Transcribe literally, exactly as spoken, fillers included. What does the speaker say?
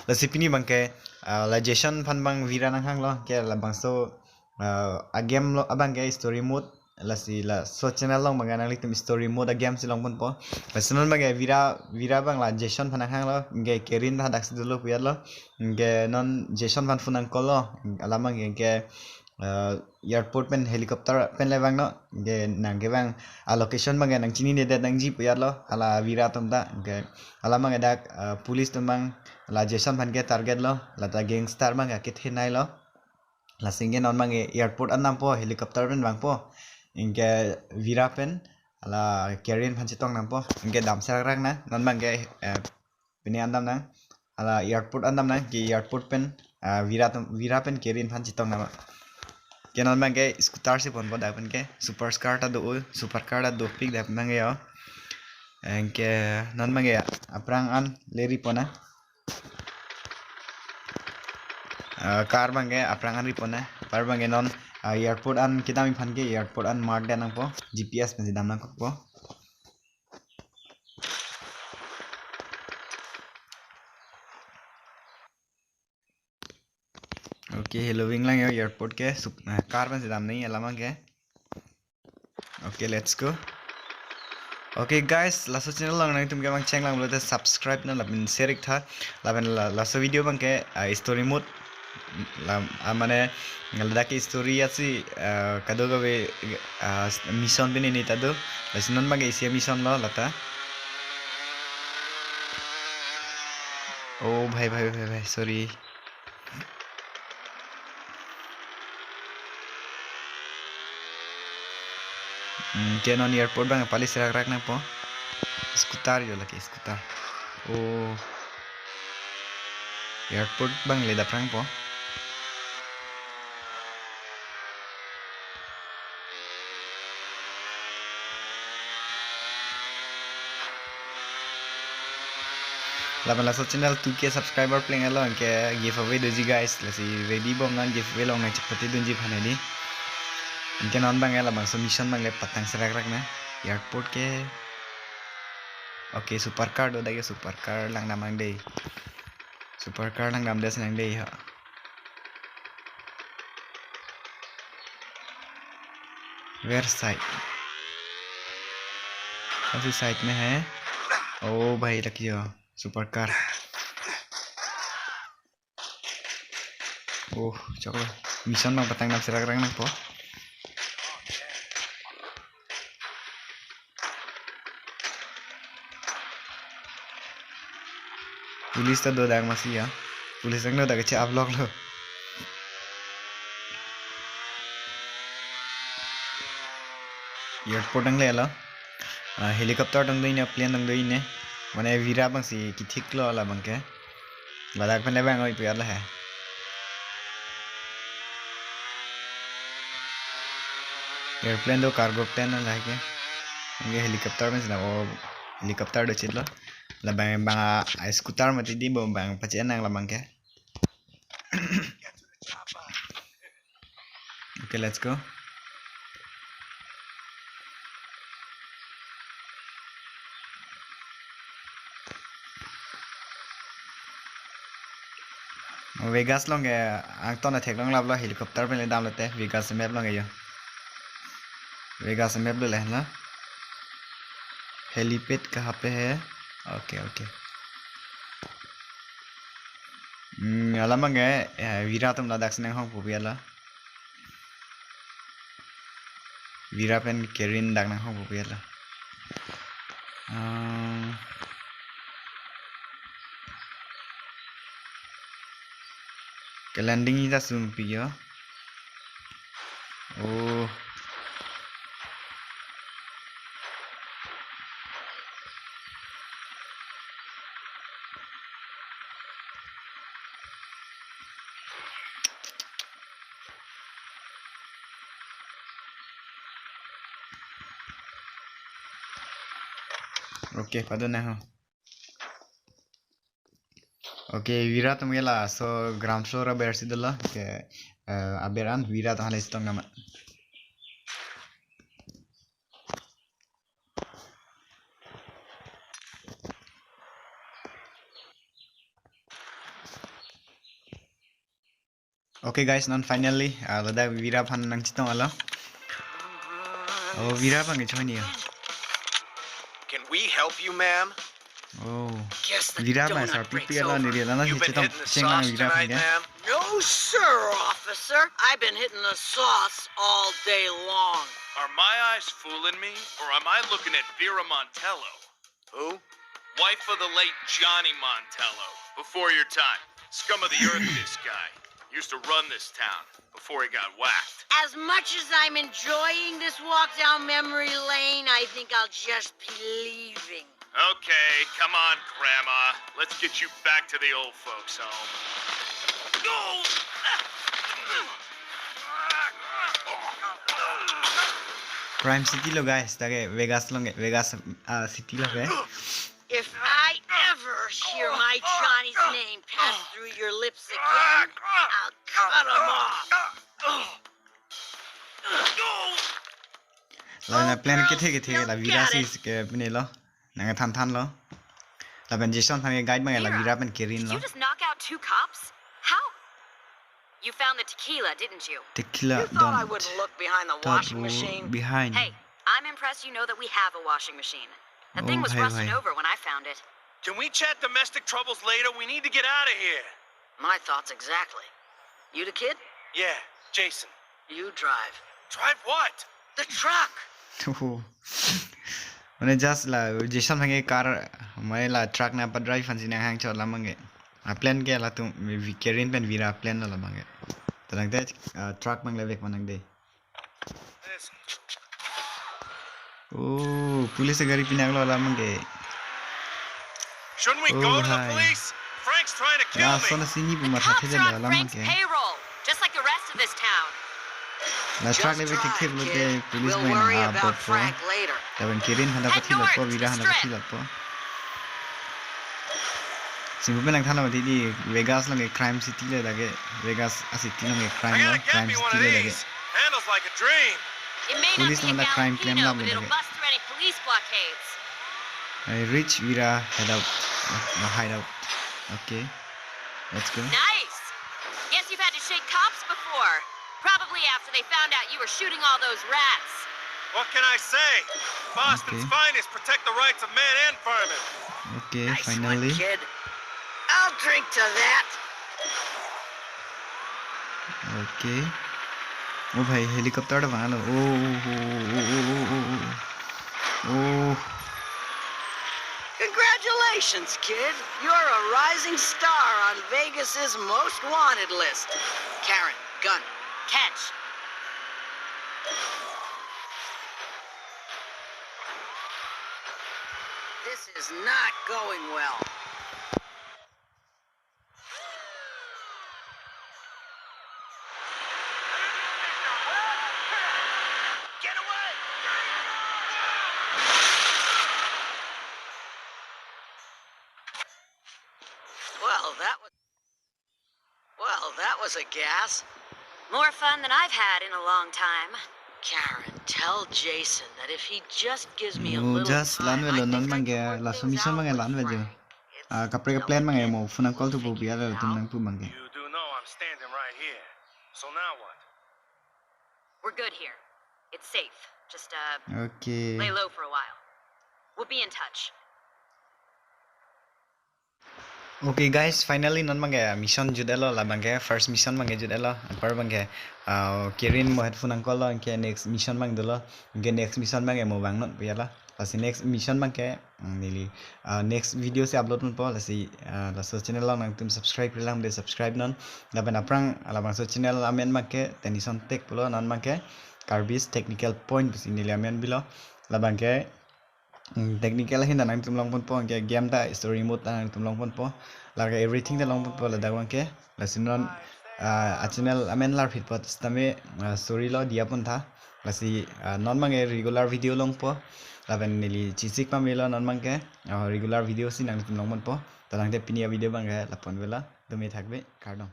Lasi pini abangke, ah, la Jason aphan abang Vira nanghanglo, ke labangso, ah, a-game lo abangke story mode. Lasi laso channel along abangke nanglitum story mode a-game si longponpo. Lasi non abangke Vira, Vira abang la Jason aphan nanghanglo, anke Karen ta hadaksi dolo pu ajatlo. Anke non Jason aphan phone nang-call lo, alam abangke, ah, airport pen helicopter pen le vangnon, anke nang kevang a-location abangke nang chininedet nangji pu ajatlo, hala Vira atum ta, anke alam abangke dak, ah, police atum abang la Jason aphan ke target lo, lata gangster abangke kethenei lo. Lasi anke non abangke airport an dampo, helicopter pen vangpo. Anke Vira pen, hala Karen aphan chetong dampo. Anke dam serak rak nang, non abangke, eh, pini an dam nang. Hala airport an dam nang, ke airport pen, ah, Vira atum, Vira pen Karen aphan chetong dam. Ke non abangke scooter si ponpo dak pen ke, super car ta do, super car ta dopik dak pen abangke ho. Anke non abangke aphrang an le ripo nang. Ah, car abangke aphrang an ripo nang. Car abangke non, ah, airport an kedam aphan ke airport an mark det nangpo. G P S pensi dam nangkokpo. Okay, helo vanglang ho airport ke, sup-, ah, car pensi dam nangji alam abangke. Okay, let's go. Okay guys, laso channel along nangtum ke abang chenglang pulote subscribe nang lapen share ik tha. Lapen la, laso video abangke, ah, story mode. Lam, ah, mane ladak ke story asi, ah, kadokave, ah, mission pini ta do. Lasi non abangke isi mission lo lata. Oh bhai, bhai, bhai, bhai, sorry. Hmm, ke non airport abang pali serak rak nangpo. Scooter jo lake scooter. Oh. Airport abang le daphrangpo. Lapen laso channel two K subscriber pleng alo anke giveaway doji guys. Lasi ready bom nang giveaway along nang chepate dunji aphan hedi. Anke non abang labangso mission abang le patang serak rak nang. Airport ke. Okay, super car do dak ke super car langdam nang dei. Super car langdamdet nang dei ha. Where side? कौन सी साइड में है? ओ भाई, लग गया super car. Oh, choklo. Mission abang patang dam serak rak nangpo. Police ta do dak masi ya. Police nang do dak che-up lok lo. Airport nanglelo. Ah, helicopter tong do ine, plane tong do ine. Mane Vira abangsi kethik lo labang ke. Ladak pen le vang oi pu ajat lo he. Airplane do, cargo plane lo lake. Anke helicopter pensi dam, oh, helicopter do chit lo. Labang abang a, a scooter mati di bo abang pache nang labang ke. Okay, let's go. Vegas along ke angton athek long lap lo, helicopter pen le dam lote, Vegas map along ke jo. Vegas map lo le na. Helipad kahan pe hai? Okay, okay. Hmm, alam abang ke, eh, Vira atum ladak si nanghong pu pi ajat lo. Vira pen Karen dak nanghong pu pi ajat lo. Ah. Ke landing ita sum pi jo. Oh. Okay, padun nang ho. Okay, Vira atum ke laso ground floor aber si dolo. Ke, eh, aber an Vira atum hala chetong dam. Okay guys, non finally, ah, ladak Vira aphan nangchetong-alo. Oh, Vira aphan ke choi ni ya. Can we help you, ma'am? Oh. Guess the Vira aphan donut sa breaks pipi ala over. Niri lana You've been chetong hitting the cheng lang sauce Vira aphan tonight, ke. Ma'am? No, sir, officer. I've been hitting the sauce all day long. Are my eyes fooling me, or am I looking at Vera Montello? Who? Wife of the late Johnny Montello. Before your time. Scum of the earth, this guy. Used to run this town before he got whacked. As much as I'm enjoying this walk down memory lane, I think I'll just be leaving. Okay, come on, Grandma. Let's get you back to the old folks' home. Crime City lo guys, dak ke Vegas lo ke, Vegas, ah, City lo ke. If I ever hear my Johnny's name pass through your lips again, I'll cut 'em off. La na plan kethe kethe la Vira si ke pine lo. Nangthan than lo. Lapen Jason aphan ke guide abang ke la Vira pen Karen lo. Did you just knock out two cops? How? You found the tequila, didn't you? Tequila. You thought I don't wouldn't look behind the thought washing wo machine? Behind. Hey, I'm impressed you know that we have a washing machine. That thing Oh, was bhai, rusted bhai. over when I found it. Can we chat domestic troubles later? We need to get out of here. My thoughts exactly. You the kid? Yeah, Jason. You drive. Drive what? The truck. Oh. Mane just la Jason aphan ke car, mane la truck nangpadrive aphan si nanghang chot alam abang ke. A plan ke latum Karen pen Vira plan lo alam abang ke. Tangte, ah, truck abang le vek manang de. This. Oh, police gari pinak lo alam abang ke. Shouldn't we Oh, go to the hi. police? Frank's trying to kill La me. Son asini pu The matha cops the are jalo on alam Frank's abang ke. payroll, just like the rest of this town. La truck Just le vek drive, kekhip lo kid. te police We'll boy worry na about abot po. Frank later. Lapen Karen aphan ta Head pathi lo po, north to Vira the aphan ta strip. pathi lo po. Singkup nangthan lo mati di Vegas lo ke crime city lo dak ke. Vegas a city lo ke crime I lo, gotta get crime me one city of lo dak ke. these. Handles like a dream. It may not Police be a nang dak crime claim Galantino, lam but lo it'll dak ke. bust through any police blockades. I reach Vira hideout. Uh, hideout. Okay. Let's go. Nice. Guess you've had to shake cops before. Probably after they found out you were shooting all those rats. What can I say? Boston's Okay. finest protect the rights of man and vermin. Okay, Nice one, finally. kid. I'll drink to that. Okay. Oh bhai, helicopter ta bang lo. Oh, oh, oh. Oh. Congratulations, kid. You're a rising star on Vegas's most wanted list. Karen, gun. Catch. This is not going well. Get away! Well, that was, well, that was a gas. More fun than I've had in a long time. Karen, tell Jason that if he just gives me a Oh, little just time, lan I velo non think I can bang ke, work laso things mission out bang ke with lan velo. Frank. Ah, kaprek ke plan bang ke mo, phone call tu po biar latum nangpu bang ke. You do know I'm standing right here. So now what? We're good here. It's safe. Just, uh, Okay. lay low for a while. We'll be in touch. Okay guys, finally non bang ke mission jut-et lo, la bang ke first mission bang ke jut-et lo, anpar bang ke, ah, Karen mo headphone nang call lo, anke next mission bang dolo, anke next mission bang ke mo vangnon pu ya lo. Lasi next mission bang ke, mm, neli, ah, next video si upload ponpo, lasi, ah, laso channel along nangtum subscribe-re lang de subscribe non. Lapen aphrang labangso channel amen bang ke Tennyson Tech pulo, non bang ke Karbis Technical Point pusi neli amen bilo. La bang ke, mm, technical ahin ta nangtum long ponpo, anke game ta story mode ta nangtum long ponpo. Lake everything ta long ponpo ladak bang ke. Lasi non, ah, a channel amen larphit apot sitame, ah, story lo diya pon tha. Lasi, ah, non bang ke regular video longpo. Lapen neli chesik pamelo non bang ke, ah, regular video si nangtum long ponpo. To tangte pini a video bang ke la pon velo. Dome thakbe, kardom.